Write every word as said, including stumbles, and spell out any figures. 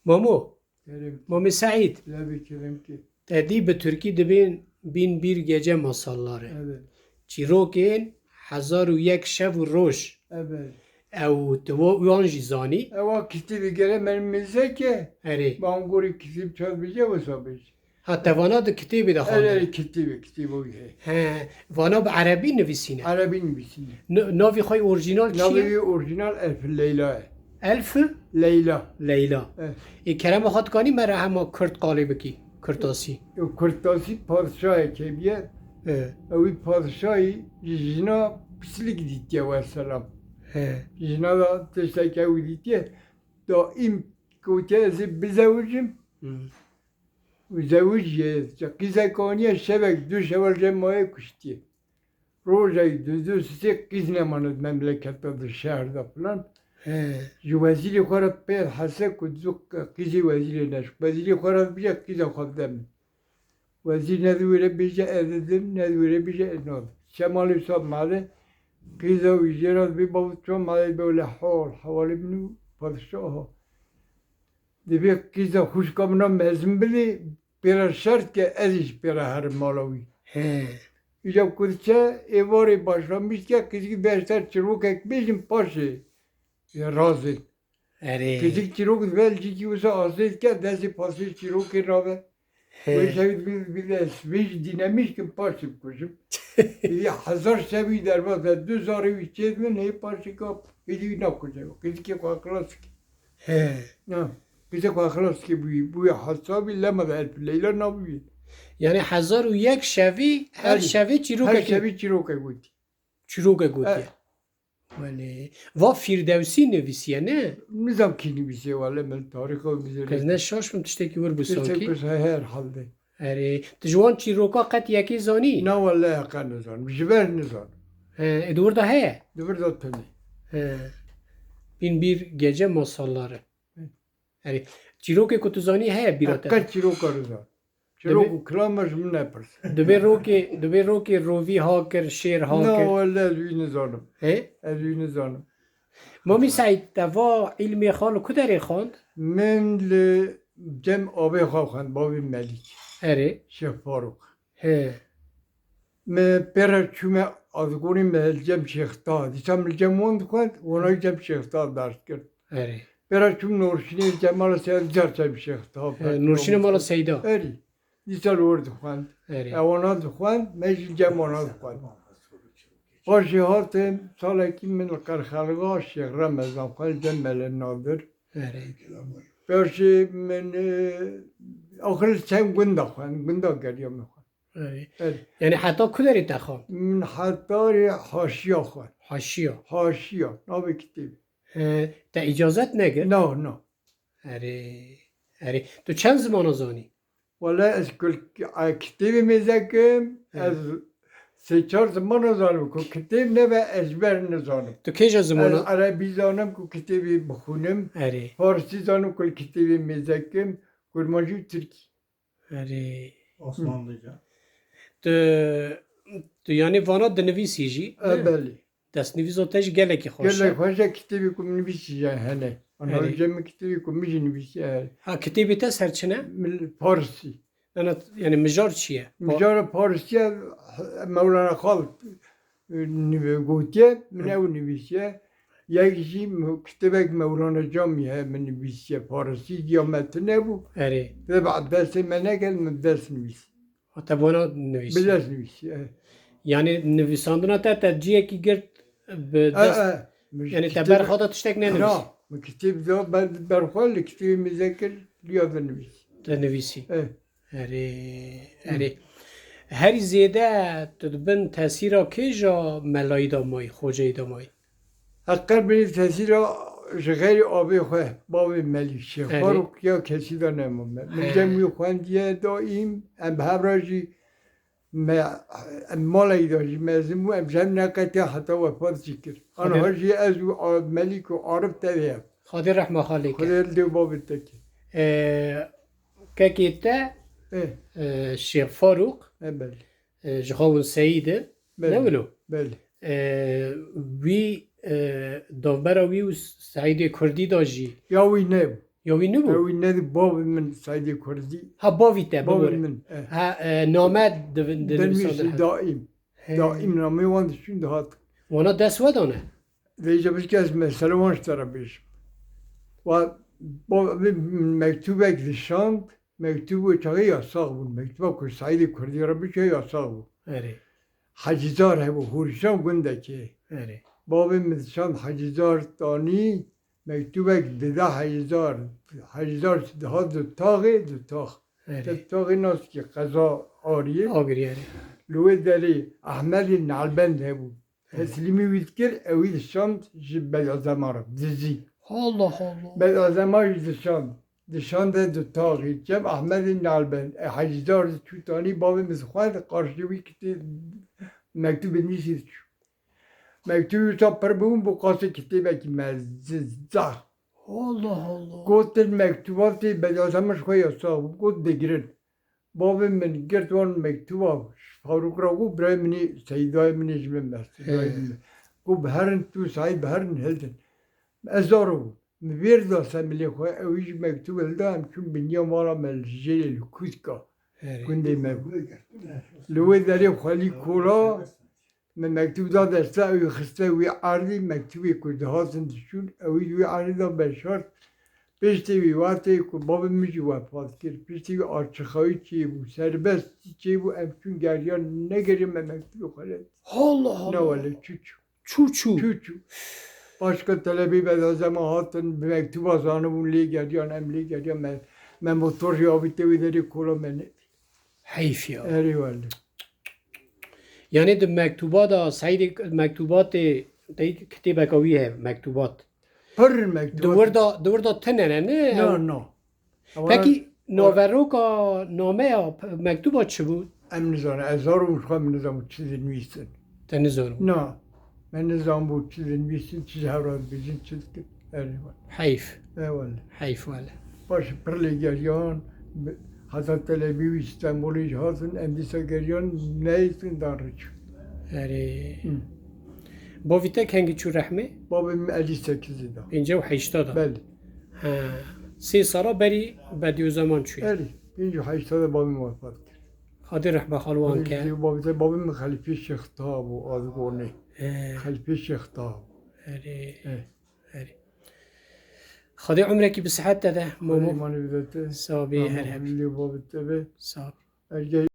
Mamo, Kerem. Mamê Seîd, Lebî kerem ki. Te dî bi Tirkî dibên Bin Bir Gece Masalları. Evet. Çîrokên Hezar û Yek Şev û Roj. Evet. Ew tu wo-, wan jî zanî? Ewa kitêbê gere men mêze ke. Erê. Bangorê kitêb çav bije wisa bije. Ha, te vana di kitêbê de xwendin? Erê, erê, kitêbê, kitêbo wî heye. He, vana bi erebî nivîsîne? Erebî nivîsîne. N-, navê xwe yê orîjînal çi ye? Navê wî orîjînal Elf Leyla ye. Elf? Leyla. Leyla. Eh. Ê, kerema xwe dikanî me re hema kurd qalê bikî, kurtasî? Yo, kurtasî padşahekê bîye. Eh. Ew wî padşahî ji jina pislik dîtiye, weselam. He. Jina da tiştek ew dîtiye. Daîm gotiye, "Ez ê bizewicim." Hmm. Û zewicî ye, qîzek aniye, şevek, du şev li cem maye kuştiye. Rojek, du, du, sê qîz nemane di memleketa, di şehir de filan. He. Ji wezîrê xwe re pê hese ku du qîzê wezîrê neşk. Wezîrê xwe re bije qîza xwe bide min. Wezîr ne di wê re bêje ez didim, ne di wê re bêje ez nadim. Şemalê wisa male, qîza wî jê re dibê, bavê çawa male? Dibê wele hal, hewalê min û padişaha. Dibê qîza xwişka min a mezin bidê, pê re şert ke ez ê ji pê re herim mala wî. He. Îca ku diçe êvarê başlamiş dike, qîzikî bêhişter çirokek bêjin paşê razê. Erê. Qîzik çîrok dibe, li cîkî wisa asê dike, destê pasê çîrokê rabe. He. Wê şevî dibî, dibî ez vê jî dînemîş kim, paşê bikujim. Êdî hezar şevî derbas e, du zarê wî çêdibin, hê paşê ka êdî wî nakuje. Qîzikê xwe xilas dike. He. Ha. Qîzê xwe xilas dike bûyî, bûyî hesabî lema de Elf Leyla nabûyî. Yani hezar û yek şevî, her Erê. şevê Her çîrokekê. şevî çîrokek gotî. Çîrokek gotiye. E. Welê, va Fîrdewsî nivîsiye, ne? Nizam kî nivîsiye, welê min tarîxa wî zêde. Ez ne şaş bim, tiştekî wir bû sankî. Tiştek wisa heye herhalde. Erê, tu ji wan çîroka qet yekê zanî? Na, welê heqa nizanim. Ji ber nizanim. He, ê di wir de heye? Di wir de tune. He. Bin Bir Gece Masalları. Hı. Erê, çîrokê ku tu zanî heye bîra te? Qet çîroka nizanim. Çîrok Dibê û kilama ji min nepirs. Dibê rokê, dibê rokê rovî ha kir, şêr ha Na, kir. Wele ez wî nizanim. Hê? Ez wî nizanim. Mamî Seîd, te va îlmê xwe li ku derê xwend? Min li cem avê xwe xwend, bavê Melîk. Erê. Şêx Farûq. Hê. Me pê re çûme Azgonî, me li cem Şêx Taha. Dîsa min li cem wan dixwend, wana li cem Şêx Taha ders kir. Erê. Pê re çûm Nurşînê, li cem mala Seyda, dîsa cem Şêx Taha. He, Nurşînê mala Seyda. Erê. Dîsa li wir dixwend. Erê. Ewana dixwend, me jî li cem wana dixwend. Paşê hatim, salekî min li Qerxelga Şêx Remezan xwend, li cem Mele Nadir. Erê. Paşê min, e, axir li çend gunda xwend, gunda geriya min xwend. Erê. Erê. Yani heta ku derê te xwend? Min heta rê haşiya xwend. Haşiya? Haşiya, navê kitêbê. He, te îcazet negir? Na, na. Erê, erê. Tu çend zimana zanî? Wele ez kul-, a, kitêbê mêze kim, He. ez sê çar zimana zanim, ku kitêb nebe ez ji ber nizanim. Tu kêja zimana? Ez erebî zanim ku kitêbê bixwînim. Erê. Farsî zanim ku li kitêbê mêze kim, kurmancî û tirkî. Erê. Osmanlıca. Tu, tu yani vana dinivîsî jî, E, ne? Belê. Destnivîsa te jî gelekî xweş e. Gelek xweş e, kitêbê ku min nivîsî jî hene. Ana Erê. Cem min kitêbê ku min jî nivîsî hene. Ha, kitêbê te ser çi ne? Mil-, Farsî. Ne, ne, yani mijar çi ye? Mijara Farsî ye, Mewlana Xal, e, nive-, gotiye, min Hı. ew nivîsiye. Yek jî me-, kitêbek Mewlana Camî heye, min nivîsiye, Farsî ya me tune bû. Erê. Te bi destê me nekel, min dest nivîs. Ha, te bona nivîsî. Bi dest nivîsî, e. Yani nivîsandina te, te ciyekî girt bi E, dest, e. Yani te kitêb-, berxwe da tiştek nenivîsî? Na, min kitêb da ber-, berxwe li kitêbê mêze kir, liya de nivîs. De nivîsî. E. Erê, Hı. erê. Herî zêde tu di bin tesîra kê ja melayî de mayî, xoceyî de mayî? Heqer binî tesîra ji xeyrî avê xwe, bavê Melîk Şêx Erê. Farûq ya kesî de nema me. Min He. cem wî xwendiye daîm, em bi hev re jî me, em malekî de jî mezin bû, em ji hev neqetiya heta wefat jî kir. Xwedê Aniha jî ez û A-, Melîk û Arif tevê ye. Xwedê rehma xalê ke. Xwedê li dê û bavê te ke. E, kekê te, E. e, Şêx Farûq, E, belê. e, ji xwe hûn Seyîd e. Belê. Ne wilo? Belê. E, wî, e, dovbera wî û Seîdê Kurdî da jî. Ya wî nebû. Ya wî nîbû? Ew wî nedî, bavê min Seydê Kurdî. Ha, bavî te, Bavê bibore. Min, eh. Ha, e, name di, di, di, Denwîsî daîm. He. Daîm namê wan diçûn dihat. Wana dest we dane? Vêca bişke ez mesele wan ji te re bêjim. Wa, bavê min mektûbek dişand, mektûb wê çaxê yasax bûn. Mektûba ku Seydê Kurdî re biçe yasax bû. Erê. Hecîzar hebû, Hûrîşan gundekê. Erê. Bavê min dişand Hecîzar tanî, mektûbek dida Hecîzar. Hecîzar dihat di taxê, di tax. Erê. Te taxê nas ki qeza Ariyê. Agirî, erê. Li wê derê Ehmedê Nalbend hebû. Erê. Teslîmî wî dikir, ewî dişand ji Bedazema re, dizî. Allah Allah. Bedazema jî dişand. Dişande di taxî. Çem Ehmedê Nalbend. E, Hecîzar diçû tanî, bavê min dixwend, qarşî wî kitê mektûbê nîsî diçû. Mektûbê wisa pir bûn, bû qasê kitêbekî mezin, zehf. Allah Allah. Gotin mektûbatê Bedazema ji xwe yasax bû. Got digirin. Bavê min girt wan mektûba, Farûk re got, birayê min ê, Seydayê min ê ji min me, Seydayê He. min e. Got, biherin, tu Seyd biherin, hildin. Ez zaro bûm. Min vêr da semilê xwe, ew jî mektûb hilda, em çûn biniya mala me li jêrê li Kûtka. Erê. Gundê me bû. Li wê derê Xwelî Kola, min mektûb da desta, ew ê xiste wî erdî, mektûbê ku dihatin diçûn, ew ê wî erdî da Beşart. Piştî wî wextê ku bavê min jî wefat kir, piştî wî açixayî çêbû, serbestî çêbû, em çûn geriyan, negeriyan, me mektûbê xwe nedît. Allah Allah. Ne wele, çû çû. Çû çû. Çû çû. Başka telebî Bedazema hatin, bi mektûba zanibûn lê geriyan, em lê geriyan, me, me motor jî avîte wê derê, kola me nedî. Heyf ya. Erê wele. Yanî di mektûba da, Seydê mektûbatê, tey kitêbeka wî heye, mektûbat. Pir mektûbat. Di wir da, di wir da tune ne, ne? No, no. Pekî naveroka nameya p-, mektûba çi bû? Em nizanin. Ez zaro bûm, ji xwe min nizanibû çi dinivîsin. Te nizanibû? Na. Me nizanibû çi dinivîsin, çi ji hev re dibêjin, çi dikin. Erê wele. Heyf. E wele. Heyf wele. Paşê pir lê geriyan, bi-, heta telebî wî Stenbolê jî hatin, em dîsa geriyan, neytin dan rê çû. Erê. Hı. Bavî te kengî çû rehmê? Bavê min elî sekizî da. Pêncî û heşta da. Belê. He. Sê sala berî Bedîozeman çûye. Erê. Pêncî û heşta da bavê min wefat kir. Xwedê rehma xal wan ke. Bavê te, bavê min Xelîfê Şêx Taha bû, Azgonê. He. Xelîfê Şêx Taha bû. Erê. He. Erê. Xwedê umrekî bi sihet te de, Momo. Xwedê îmanê bide te. Sağ bî, her heb. Lê bavê te be. Sağ ol. Ergey